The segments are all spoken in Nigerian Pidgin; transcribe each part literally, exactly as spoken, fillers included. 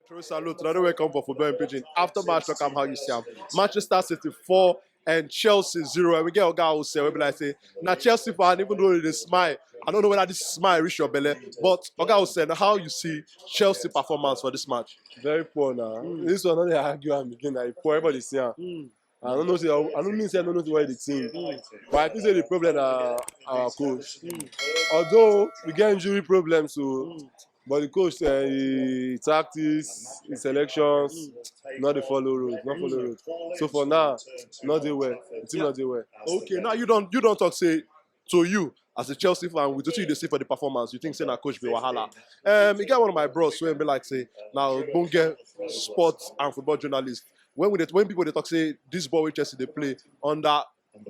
True salute. Another welcome for Football in Pidgin. After match, talk am how you see am. Manchester City four and Chelsea zero. And we get Oga Ose, we be like say, na Chelsea fan, even though they smile. I don't know whether this smile reach your belly, but Oga Ose, na how you see Chelsea performance for this match? Very poor now. This one, no dey argue am again. Like, poor, everybody see am. I don't know say I don't mean say I don't know why the team, but I think say the problem na our coach. Although we get injury problems, so but the coach, uh, he tactics, his selections, not the follow road, not follow road. So for now, not dey well. The team not dey well. Okay, now you don't you don't talk say to you as a Chelsea fan with what you dey see for the performance, you think say na coach be wahala. Um, you get one of my bros wey be like say now bonge sports and football journalist. When we dey, when people dey talk say this ball wey Chelsea dey play under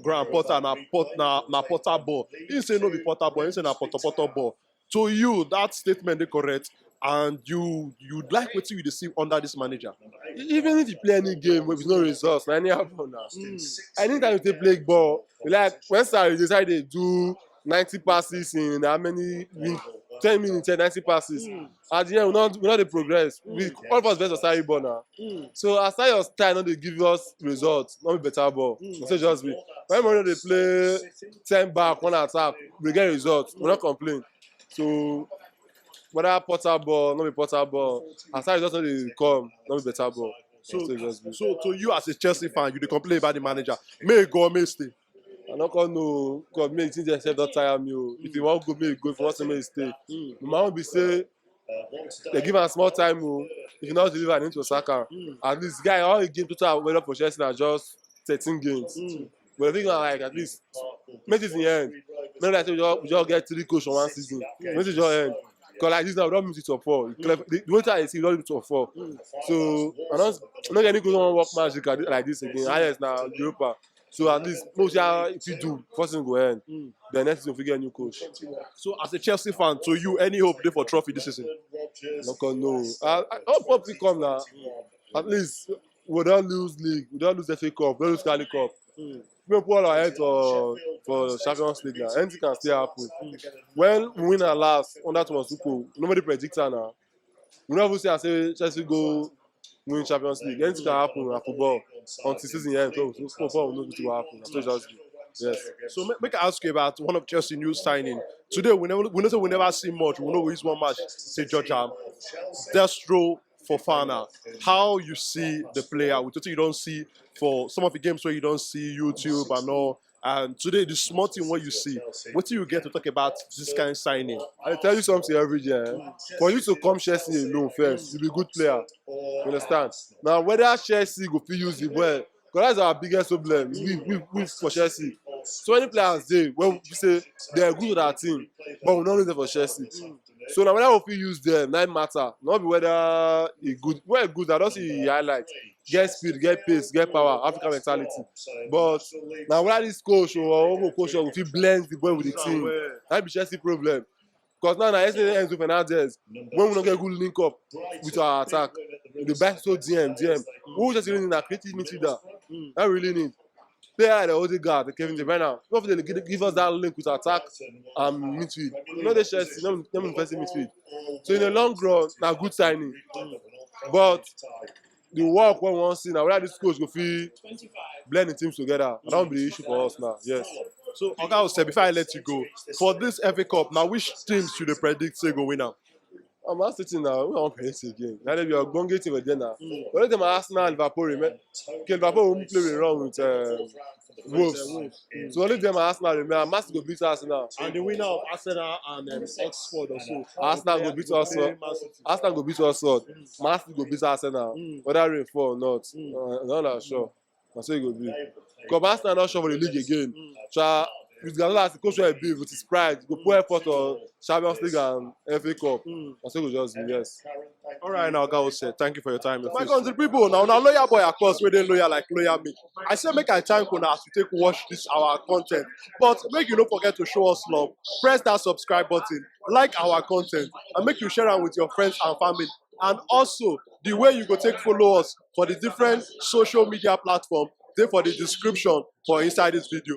Graham Potter na pot na na Potter ball. He say no be Potter ball. He say na Potter Potter ball. To you, that statement dey correct, and you you like wetin you dey see under this manager. Even if you play any game with no results, na anyhow ball na. Anytime you dey play ball, like when Sarri decide dey do ninety passes in how many in ten minutes, eh, ninety passes. At the end, we not we not dey progress. We all of us vex for Sarri ball now. So as Sarri style no dey give us results, no be better ball. So just be when we dey play ten back, one attack, we get results. We not complain. So whether Potter ball, no be Potter ball, as Sarri just no dey come, no be better ball. So, so just be. So to you as a Chelsea fan, you dey complain about the manager. May go, may stay. I no come know, come make things themselves don tire me o. If you wan go, make you go. If you wan stay, make you stay. My own be say they give am small time o. If you no deliver, I need to sack am. At least guy, all the game total well for Chelsea na just thirteen games. But I think na like at least make this in end. Make like say we just, we just get three coach for one season. Make this just end. Cause like this now, we don meet it for four. The, the way I see, we don meet it for four. So I don't, I don't get any coach wan work magic like this again. Highest na Europa. So at least no sha if you do, first thing go end. The next thing we get new coach. So as a Chelsea fan, to you, any hope dey for trophy this season? No come no. I, I hope hope fit come now. At least we don lose league, we don lose F A Cup, we don lose Carling Cup. We put all our head for for Champions League now. Anything can still happen. When we win our last under Thomas Tuchel, nobody predict am now. We no even say I say Chelsea go win Champions League. Anything can happen at football until season end. So so far we no know wetin go happen. So just be. Yes. So make, make I ask you about one of Chelsea new signing. Today we never we know say we never see much. We know we use one match. Say George Ham, Destro Fofana. How you see the player? We told you don't see for some of the games where you don't see YouTube and all. And today, the small thing what you see, what do you get to talk about this kind of signing? I tell you something every day. Eh? For you to come Chelsea alone first, you be good player. You understand? Now whether Chelsea go fit use the ball, because that's our biggest problem. We we we for Chelsea. So many players dey when we say they are good at that team, but we no need them for Chelsea. So now whether we fit use them, na im matter. Not be whether e good. Where e good, I don see e highlight. Get speed, get pace, get power, African mentality. But now whether this coach or Ogo coach go fit blend the ball with the team, that be Chelsea problem. Because now na yesterday Enzo Fernandez, when we no get good link up with our attack, the best so D M, D M. Who just really need a creative midfielder? That really need. Player like Odegaard, Kevin De Bruyne, no fit dey give give us that link with attack and midfield. You know the Chelsea, no no defensive midfield. So in the long run, na good signing. But the work wey we wan see na whether this coach go fit blend the teams together. That will be the issue for us now. Yes. So Oga Ose, before I let you go, for this F A Cup, now which teams you dey predict say go win am? Oh, Man City now, we wan predict again. Now they be a ogbonge team again now. But let them Arsenal, Liverpool, remember. Okay, Liverpool won't play wrong with uh, Wolves. So only them Arsenal, remember. Man City go beat Arsenal. And the winner of Arsenal and um, Oxford also. Arsenal go beat Oxford. Man City. Arsenal go beat Oxford. Man City go beat Arsenal. Whether rain fall or not, uh, no, no, sure. Na so e go be. Because Arsenal not sure for the league again. So with Guardiola as the coach wey e be with his pride, go put effort on Champions League and F A Cup. Na so e go just be, yes. All right, now, Oga Ose, thank you for your time. My country people, now, now loyal boy, of course, wey dey loyal like loyal me. I say make I thank una as you take watch this our content. But make you no forget to show us love. Press that subscribe button, like our content, and make you share am with your friends and family. And also, the way you go take follow us for the different social media platform dey for the description for inside this video.